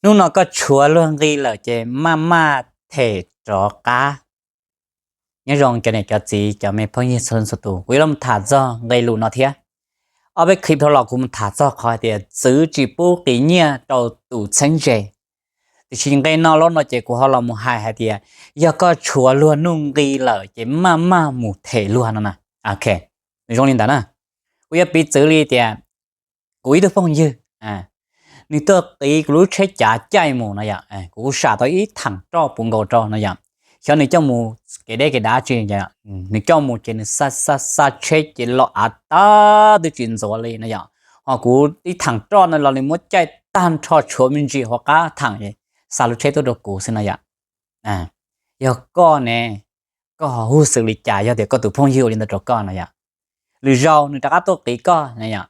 Hnub no koj tshuav luag nqi lawm ces maj maj them rov qab. Nyob zoo cov niam cov txiv cov me phooj ywg txhua leej txhua tus, kuv yuav los tham txog nqe lus no thiab. Ob peb clip dhau los kuv mus tham txog qhov hais tias txwv tsis pub qiv nyiaj rau tus txheeb ze. Tiam sis nqe no lub no ces kuv ho los mus hais hais tias yog koj tshuav luag nuj nqi lawm ces maj maj mus them luag no na. Ok, nws zoo li ntawd na. Kuv yuav piv txwv li tias kuv ib tug phooj ywg, nws tuaj qiv kuv lub tsheb cav caij mus no yom, kuv kuj sam tau ib thaam roj puv nkaus rau no yom. Xyov nws coj mus kev deb kev dav tsi, nws coj mus ces nws xa xa xa tsheb ces los av tag twb tsis ntxuav li no yom. Ho kuv ib thaam roj no los nws muab caij tag nrho tshuav me ntsis hauv qab thaam, xa lub tsheb tuaj rau kuv xwb no yom. Yog koj ne, koj ho hu xws li cas yog tias koj tus phooj ywg ua li ntawd rau koj no yom? Lwm zaus nws rov qab tuaj qiv koj no yom,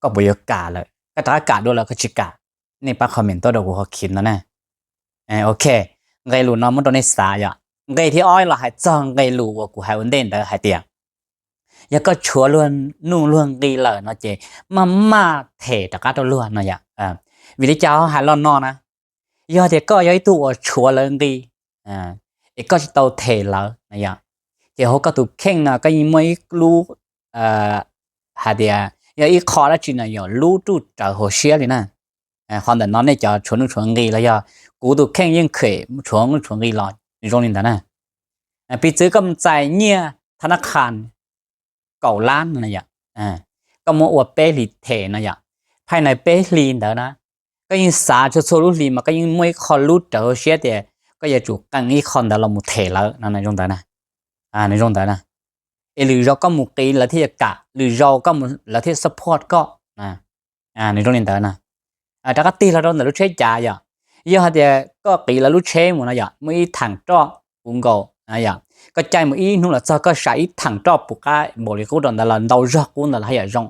koj puas yuav kam lawm, koj rov qab kam dua lawm koj tsis kam? Nej pab comment tuaj rau kuv hauv clip no na. Ok, nqe lus no muab rau nej xav yom. Nqe thib ob los hais txog nqe lus uas kuv hais ua ntej ntawd hais tias yog koj tshuav luag nuj luag nqi lawm no ces maj maj them rov qab rau luag no yom. Vim li cas ho hais lo no na? Yog tias koj yog ib tug uas tshuav lawv nqi es koj tsis tau them lawv no yom, ces hauv koj tus kheej no koj yeej muaj ib lub, hais tias yog ib qho dab tsi no yog lub ruj rawv hauv siab li na. Qhov ntawm no nej cov tshuav nuj tshuav nqi los yog kuv tus kheej yeej khem tshuav nuj tshuav nqi los nws zoo li ntawd na. Piv txwv koj mus txais nyiaj tha nab qhas kaum lab no yom, koj muab ua peb hlis them no yom, phaj nais peb hlis ntawd na, koj yeej xav txhua txhua lub hlis mas koj yeej muaj ib qho lub rawv hauv siab tias koj yuav tsum qee ib qho ntawd los mus them lawv no, nws zoo ntawd na. Es lwm zaus koj mus qiv lawv thiaj yuav kam, lwm zaus koj mus lawv thiaj support koj. Nws zoo li ntawd na. Rov qab tig los rau ntawm lub tsheb cav yom. Yog hais tias koj qiv lawv lub tsheb mus no yom, muaj ib thaam roj puv nkaus yom, koj caij mus ib hnub los txog koj sam ib thaam roj puv qab npaum li qub rau ntawd los ntau zog qub ntawd los haj yam zoo.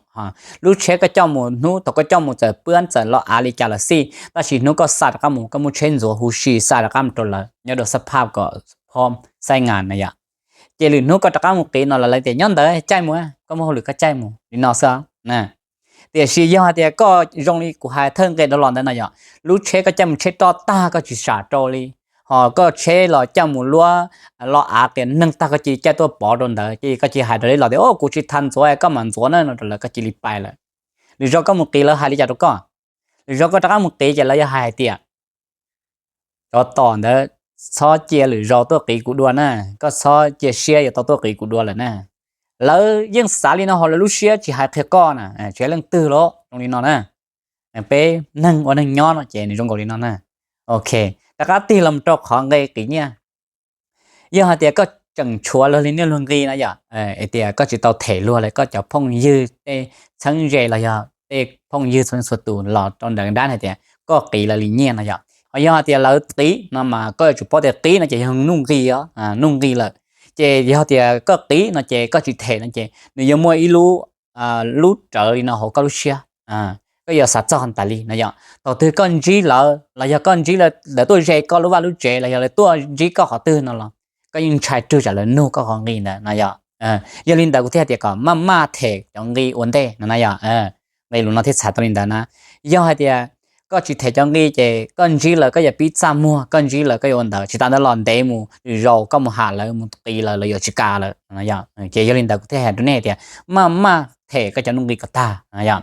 Lub tsheb koj coj mus hnub thaum koj coj mus txawm pwb txawm los av li cas los xij, tab sis hnub koj xa rov qab mus koj muaj tsheb ntxuav huv si xa rov qab mus rau lawv nyob rau xab phaj kom phob xaib ngas na yom. Ces lwm hnub koj rov qab mus qiv no los lawv tias nyob ntawd caij mus, koj muaj hauj lwm koj caij mus li no xwb. Tiam sis yog hais tias koj zoo li kuv hais thawj nqe dhau los ntawd no yom, lub tsheb koj caij mus tsheb roj tag koj tsis sam rau li, ho koj tsheb los caij mus luab los av qias neeg tag koj cia li caij tuaj pov rau ntawd ces koj cia li hais rau li los tias o kuv tsis tau ntxuav, koj mam ntxuav na no rau lawv koj cia li pais lawm. Lwm zaus koj mus qiv lawv hais li cas rau koj? Lwm zaus koj rov qab mus qiv ces lawv yuav hais hais tias tsov tom ntawd txhob cia lwm zaus tuaj qiv kuv dua na, koj txhob cia siab yuav tau tuaj qiv kuv dua lawm na. Lawv yeej xav li no hauv lawv lub siab tsis hais qhia koj na, tsis hais leej twg los zoo li no na. Peb neeg ua neeg nyob no ces nws zoo nkaus li no na. Ok, rov qab tig los rau qhov nqe qiv nyiaj. Yog hais tias koj tseem tshuav luag li nyiaj luag nqi na yom, tias koj tsis tau them luag li, koj cov phooj ywg tej txheeb ze los yog tej phooj ywg txhua txhua tus los rau ntawm dab hais tias koj qiv lawv li nyiaj no yom, ho yog hais tias lawv qiv no mas koj yuav tsum paub tias qiv no ces yog nuj nqi os, nuj nqi lawm. Ces yog tias koj qiv no ces koj tsis them no ces nws yuav muaj ib lub, lub rawv li no hauv koj lub siab, koj yuav xav txog tas li no yom. Thaum twg koj ntsib lawv los yog koj ntsib lawv tuaj ze koj lub vaj lub tsev los yog lawv tuaj ntsib koj qhov twg no los koj yeej ntshai rwg tsam lawv nug koj qhov nqi ntawd no yom. Yog li ntawd kuv thiaj hais tias kom maj maj them cov nqi ua ntej no na yom. Nqe lus no thiaj txhais tau li ntawd na. Yog hais tias koj tsis them cov nqi ces koj ntsib lawv koj yuav pib txaj muag, koj ntsib lawv koj yuav ua ntawd, tsis tas ntawd los ntev mus lwm zaus koj mus ham lawv mus qiv lawv, lawv yuav tsis kam lawm. Ces yog li ntawd kuv thiaj hais rau nej tias maj maj them koj cov nuj nqi kom tag yom.